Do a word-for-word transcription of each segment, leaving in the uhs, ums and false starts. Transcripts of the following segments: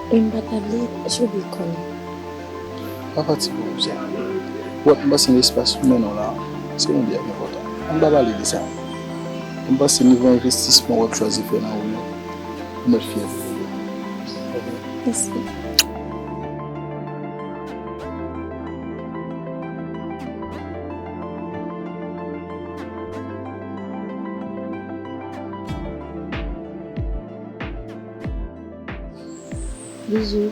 M pa ta vle, Julie konn. Pa pati pou sa. Ou wè, m panse nan espas imen nou la, se yon bagay ki enpòtan. Ann pa pale de sa. M panse nivo envestisman w ap chwazi fè nan ou yo, ou mèt fyè de li. Mèsi. Bijou.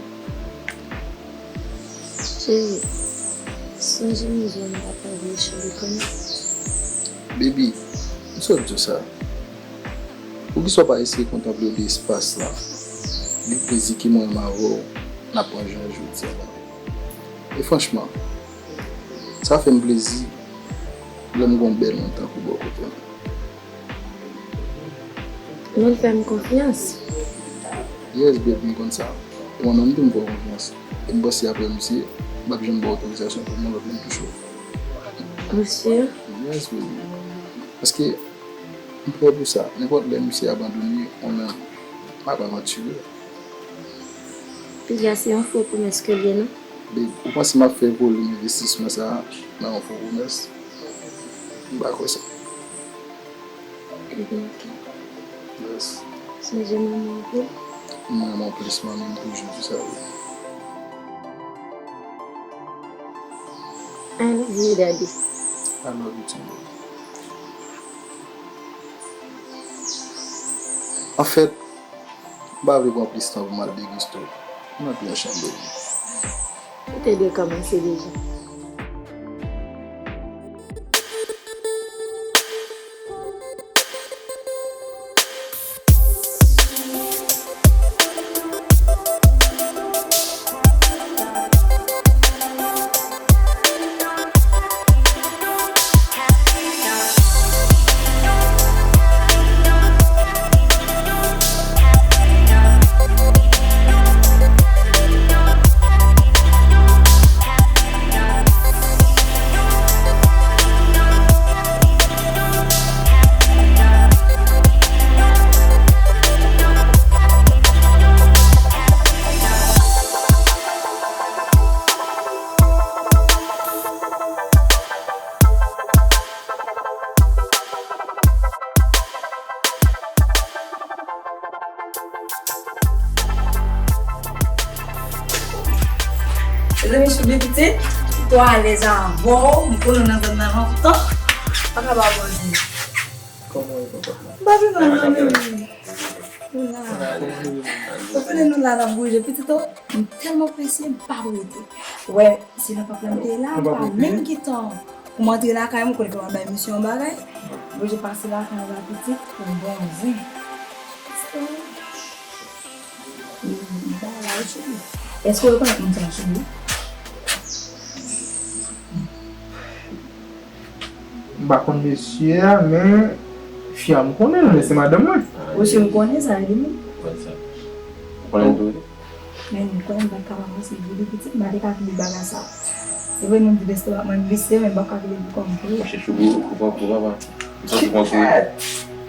Cheri, sonje m di w m pa ta vle Chili konnen. Baby, m sot di w sa. Poukisa w pa eseye kontanple w de espas la? Gen plezi ke mwen menm avè w n ap pran jounen jodi a, baby. E franchman, sa fè m plezi lè m gen yon bèl moun tankou w bò kote m. Men l fè m konfyans. Yes, baby, m konn sa. E mwen menm tou, m fè w konfyans. E m panse apre misye, m p ap janm ba w otorizasyon pou yon lòt moun touche w. Ou si? Yes, baby. Paske m prè pou sa. Nenpòt lè misye abandone, mwen menm, m ap avantire. Piga se yon fo pwomès ke l ye, non? Babe, ou panse m ap fè volim envestisman sa a nan yon fo pwomès? M pa kwè sa. Ebyen, ok. Yes. Sonje manman w anpil? M renmen w plis manmi m toujou, ou sa wi. I love you, daddy. I love you too, baby. Anfèt, m pa vle pran plis tan pou m al degesto. M nan pye an chanm, baby. Ou te dwe kòmanse deja. Mezanmi, Choubi pitit, m twò alèz avè w, m konnen w nan zòn nan lontan. Pa ka ba w bandi. Kòman w ye, papa? M pa pi mal, non, men. Nou la. Ou konnen nou la, n ap bouje. Pitit, o, m tèlman prese, m pa pou rete. Wè, si nan pap la m te la, m pa menm gen tan pou m antre lakay mwen, konnen ke m ap bay misye yon bagay. Bouje pase lakay mwen, pitit, pou bon zen. Pitit, o. Wi, m pa la, wi, Choubi. Èske w rekonèt moun sa, Choubi? M pa konn mesye a, men fi a m konnen l, men se madanm mwen. Mesye m konnen sa, e li menm. Ou konnen l tou, wi? Men m kwè m pa t ka pa panse, Choubi pitit, m pa te ka kite bagay sa. Se vre, nou di bèste pa mwen bèste, men m pa ka kite l kòm vre. Monchè, Choubi, ou pran kou, papa. Ou santi pran kou, wi.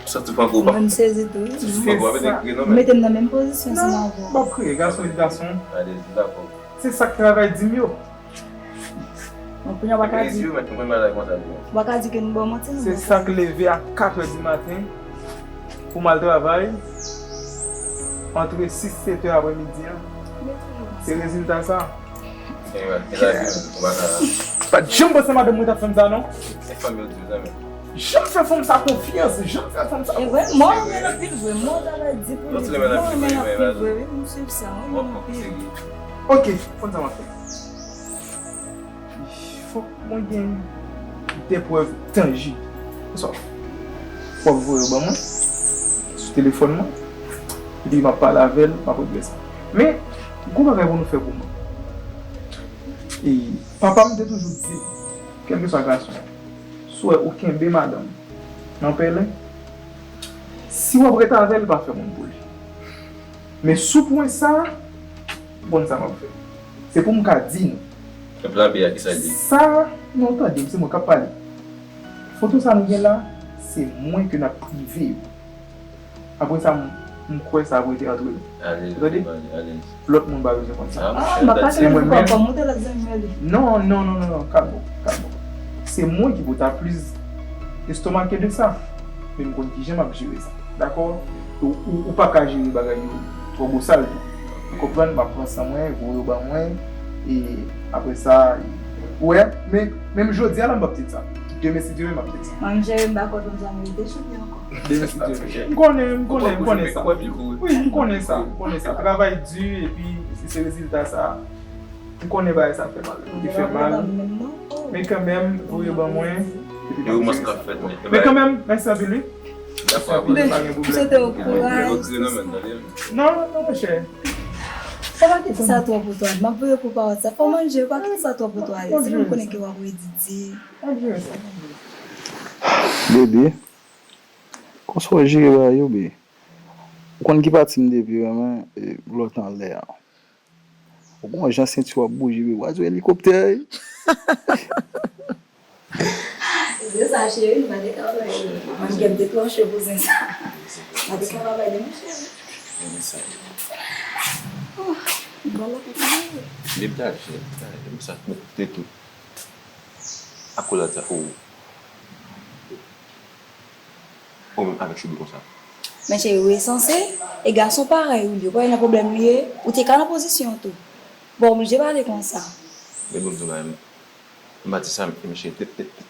Ou santi pran kou, papa. Mwen m sezi tou, wi. Ou santi pran kou, papa, te kriye, non, men. Mete m nan menm pozisyon ansanm avè w. M ap kriye, gason e gason. Gade, di dakò. Se sa k travay di m yo. Bon, kounye a w pa ka di, w pa ka di ke nou ba w manti, non. Se sa k leve a kat è di maten pou m al travay, antre sis, sèt è aprè midi an. Se rezilta sa. Pa t janm panse madanm mwen t ap fè m sa, non. Jan m fè fanm sa konfyans, jan m fè fanm sa konfyans. E vre, mwen renmen l anpil vre, mwen travay di pou li, mwen renmen l anpil vre, wi, m swiv sa, mwen renmen l anpil. Ok, konn sa m ap fè. Fòk mwen gen de prèv tanjib. Sa, w ap voye yo ban mwen sou telefòn mwen. Epi m ap pale avè l, m ap regle sa. Men, gwo bagay pou nou fè pou mwen. E papa m te toujou di m, kèlkeswa gason, si w wè ou kenbe madanm nan pèlen, si w ap ret avè l, pa fè moun pou li. Men sou pwen sa a, ou konn sa m ap fè. Se pou m ka di nou. E plan B a, kisa l ye? Sa, non, tande m, se mwen k ap pale. Foto sa nou gen la, se mwen ke n ap prive yo. Apre sa, m, M kwè sa ap rete antre nou. Ou tande? Lòt moun pa bezwen konn sa. Ah, m ap pase pou kòm, kòm ou te lòt zanmi an li. Non, non, non, non, non, kalm ou, kalm ou. Se mwen ki pou ta plis estomake de sa. Men m konn kijan m ap jere sa. Dakò? Ou, ou, ou pa ka jere bagay yo twò bosal tou. Ou konprann? M ap pran san mwen, voye yo ban mwen, e apre sa, ou wè, men, menm jodi a la, m p ap di l sa. Demen, si Dye vle, m ap di l sa. Mwen, m jere m pa konn sa m rete chanje ankò. Demen, si Dye vle. M konnen, m konnen, m konnen sa. Wi, m konnen sa, m konnen sa. Travay di, epi si se rezilta sa, m konnen bagay sa fè mal. Li fè mal. Men kanmenm, voye ban mwen, epi m ap jere sa. Men kanmenm, mèsi anpil, wi. Mèsi anpil, pa gen pwoblèm. M swete w kouraj. Non, non, monchè. Fò pa kite sa twò pou twa. M ap voye pou pa WhatsApp. Fò manje, pa kite sa twò pou twa. Se pou m konnen ke w ap redi di. Bebe, konsa w jere bagay yo, be. Ou konn ki pati m te pi renmen, e, lòt anlè a. Ou gon jan senti w ap bouje, be. W a di w elikoptè, wi. Se sa, cheri, nou pa te ka bay. Mwen, m te twò cho pou zen sa. M pa te ka bay de mwen, cheri. Oh, m pral lakay kounya wi. Li pral, cheri, li pral. Sa, mete tout. Akolad sa pou ou. Ou menm avèk cheve konsa. Men cheri, ou sanse, e gason parèy ou li, ou pa wè nan pwoblèm li ye, ou te ka nan pozisyon an tou. Bon, oblije pale konsa. Men bon, m di w bagay, m pa di sa, men cheri, te, te, te,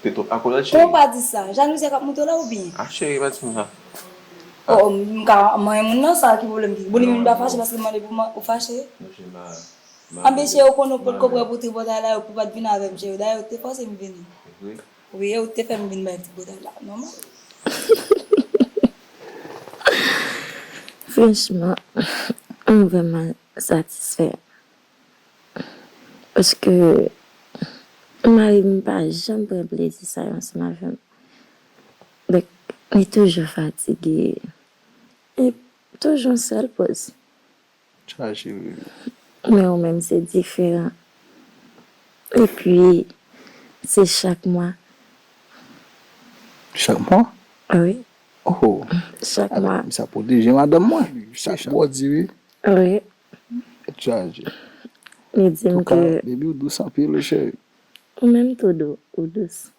te twòp akolad, cheri. Kòman w pa di sa? Jalouzi a k ap moute w la oubyen? Ah, cheri, pa di m sa. Oh, m ka manyen moun nan, sa ki pwoblèm ki? Bon, li menm li pa fache paske m mande pou man-, ou fache? Non, cheri, m pa, m pa. Anben, cheri, ou konnen ou potko prè pou tripotay la, ou pa t vin avè m, cheri. Dayè, ou te fòse m vini. Vre? Wi, ou te fè m vin bay ti botay la, nòmal. Franchman, m vrèman satisfè. Paske mari m pa janm pran plezi sa yo ansanm avè m. Donk, li toujou fatige. E toujou yon sèl pòz. Chaje, bebe. Men ou menm, se diferan. Epi, se chak mwa. Chak mwa? Wi. Oh. Chak mwa. Sa pwoteje madanm mwen. Chak mwa, di wi. Wi. Chaje. Li di m ke. Bebe, ou dous anpil, wi, cheri. Ou menm tou dou, ou dous.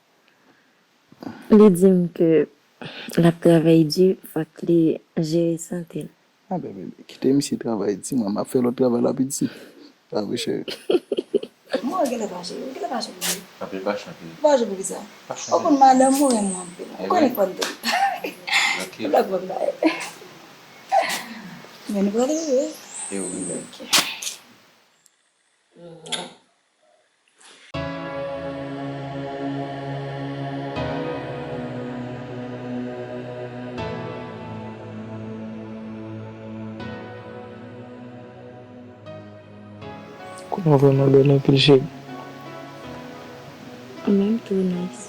Li di m ke l ap travay di, fòk li jere sante l. Ah, bebe, kite misye travay di, mwen, m ap fè lòt travay la pi di. Pa vre, cheri? Mwen, ou genlè fache, ou genlè fache pou mwen. Anpil fache, anpil. Ou fache pou kisa? Ou konn madanm mwen renmen mwen anpil. Ou konnen fò n te. Ou la konn bagay. Men nou prale, wi. E wi. Ok. Kounye a w vrèman bèl anpil, cheri. Ou menm tou, Nice.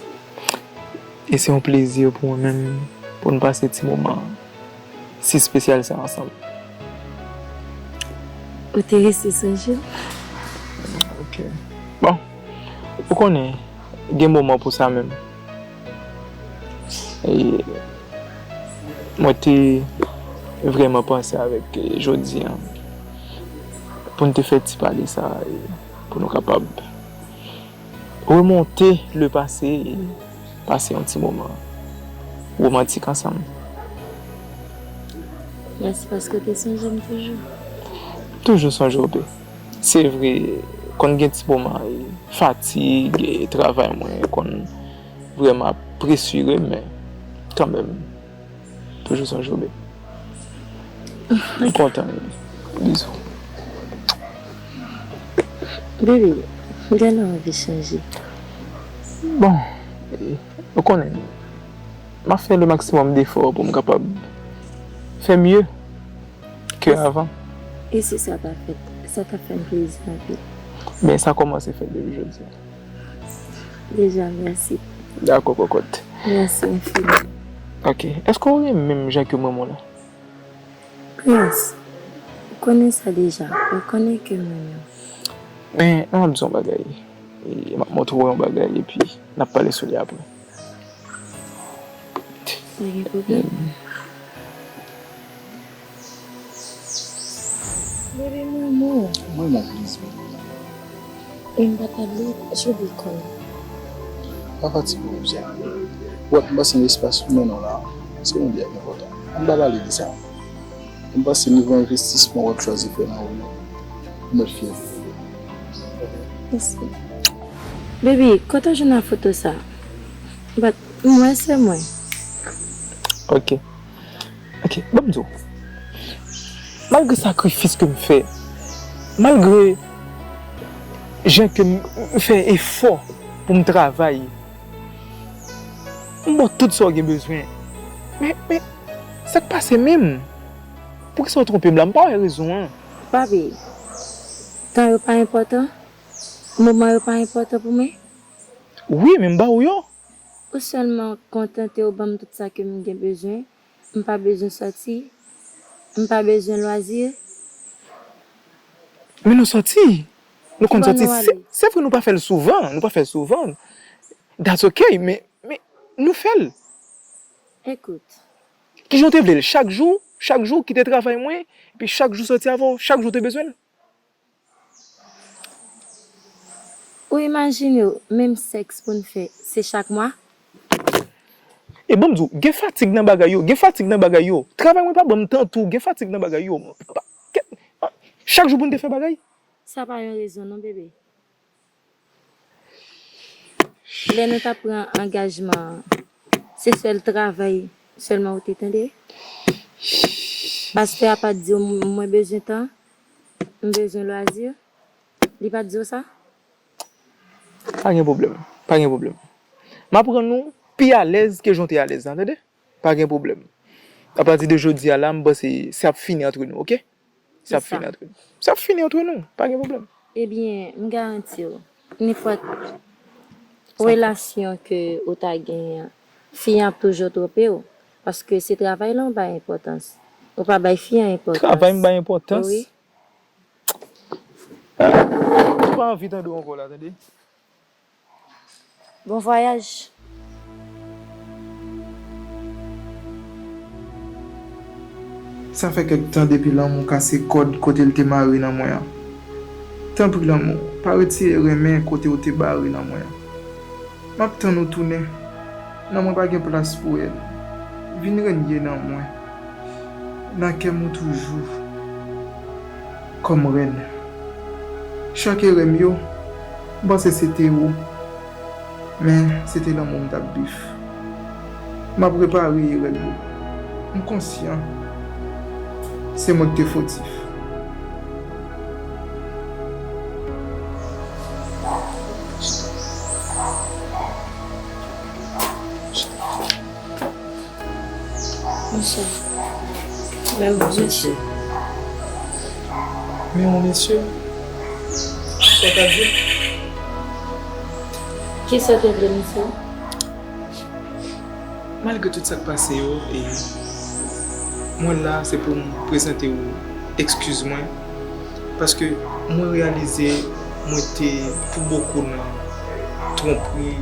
E se yon plezi pou mwen menm pou n pase ti moman si espesyal sa ansanm. Ou te resi sonje m? Ok. Bon, ou konnen, gen moman pou sa menm. E mwen te vrèman panse avèk, e, jodi a pou n te fè ti pale sa a, e pou nou kapab remonte le pase e pase yon ti moman womantik ansanm. Mèsi paske w te sonje m toujou. Toujou sonje w, bebe. Se vre, konn gen ti moman, e, fatig, e, travay mwen konn vrèman ap presire m, men kanmenm, toujou sonje w, bebe. M kontan, bebe. Bizou. Bebe, m tèlman anvi chanje. Bon, e, ou konnen, m ap fè le maksimòm defò pou m kapab fè mye ke avan. E si sa ta fèt, sa t ap fè m plezi anpil. Men sa kòmanse fèt depi jodi a. Deja, mèsi. Dakò, kòkòt. Mèsi enfini. Ok. Èske w renmen m jan ke m renmen w la? Prince, ou konnen sa deja. Ou konnen ke m renmen w. Men, an m ap di w yon bagay. E, m ap montre w yon bagay, epi n ap pale sou li apre. Pa gen pwoblèm. Bebe, m renmen w. Mwen renmen w plis, bebe. E m pa ta bliw, j oubli konnen. Pa fatige w pou sa. Ou wè, m pase nan espas ou mennen w la, se yon bagay ki enpòtan. Ann pa pale de sa. M panse nivo envestisman w ap chwazi fè nan ou yo, ou mèt fyè de li. Mèsi. Baby, kote w jwenn ak foto sa? But, m wè se mwen. Ok. Ok, ban m di w. Malgre sakrifis ke m fè, malgre jan ke m, m fè efò pou m travay, m ba w tout sa w gen bezwen. Men, men, sa k pase menm? Poukisa w twonpe m la? M pa wè rezon an. Papi, tan yo pa enpòtan? Moman yo pa enpòtan pou mwen? Wi, men m ba w yo. Ou sèlman kontante w ban m tout sa ke m gen bezwen. M pa bezwen sòti. M pa bezwen lwazi. Men nou sòti. Nou konn sòti. Se, se vre nou pa fè l souvan. Nou pa fè l souvan. That's ok, men, men nou fè l. Ekout. Kijan w te vle l? Chak jou? Chak jou kite travay mwen? Epi chak jou sòti avè w? Chak jou w te bezwen l? Ou imajine w, menm sèks pou n fè, se chak mwa? E ban m di w, gen fatig nan bagay yo, gen fatig nan bagay yo. Travay mwen pa ban m tan tou, gen fatig nan bagay yo. Pa, ke, pa, chak jou pou n te fè bagay. Sa pa yon rezon non, bebe. Lè nou t ap pran angajman an, se sèl travay sèlman ou te tande? Pastè a pa t di w, "Mwen bezwen tan, m bezwen lwazi"? Li pa t di w sa? Pa gen pwoblèm, pa gen pwoblèm. M ap rann ou pi alèz ke jan w te alèz la, tande? Pa gen pwoblèm. Apati de jodi a la, m panse sa ap fini antre nou, ok? Sa ap fini antre nou. Sa ap fini antre nou, pa gen pwoblèm. Ebyen, m garanti w, nenpòt relasyon ke ou ta genyen an, fi an ap toujou twonpe w, paske se travay la ou bay enpòtans. Ou pa bay fi an enpòtans. Travay m bay enpòtans? Wi. Ah, m pa anvi tande w ankò la, tande. Bon vwayaj. Sa fè kèk tan depi lanmou kase kòd kote l te mare nan mwen an. Tanpri lanmou, pa retire renmen kote w te bare nan mwen an. M ap tann ou tounen. Nan mwen pa gen plas pou èn. Vin renye nan mwen. Nan kè m ou toujou kòm rèn. Chak erè m yo, m panse se te ou, men se te lanmou m t ap bif. M ap repare erè m yo. M konsyan se mwen ki te fotif. Mesye. Men yon mesye. Men yon mesye. Sa w ta di? Kisa w te vle, mesye? Malgre tout sa k pase yo, e, mwen la, se pou m prezante w ekskiz mwen. Paske mwen reyalize mwen te pou bokou nan twonpri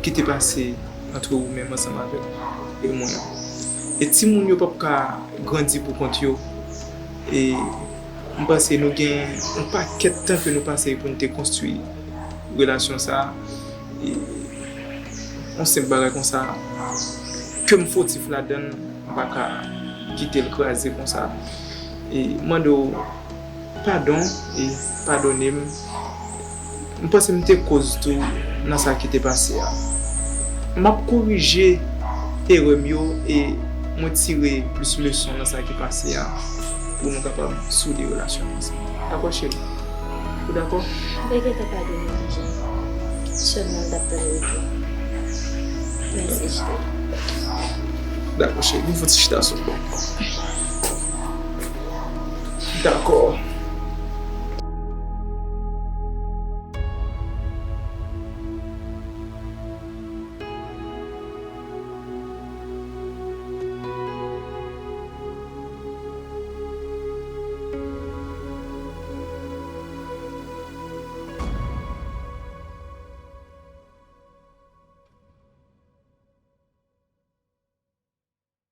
ki te pase antre ou menm ansanm avèk e mwen an. E timoun yo p ap ka grandi pou kont yo. E m panse nou gen yon pakèt tan ke nou pase pou n te konstwi relasyon sa a. E yon senp bagay konsa, ke m fotif ladan l, m pa ka kite l kraze konsa. E mande w padon e padone m. M panse m te koz tou nan sa ki te pase a. M ap korije erè m yo e mwen tire plis leson nan sa ki pase a pou nou kapab soude relasyon nou ansanm. Dakò, cheri? Ou dakò? M te gentan padone w deja. Sèlman m t ap tann retou. Mèsi, cheri. Dakò, cheri. Vin fè yon ti chita sou bò. Dakò.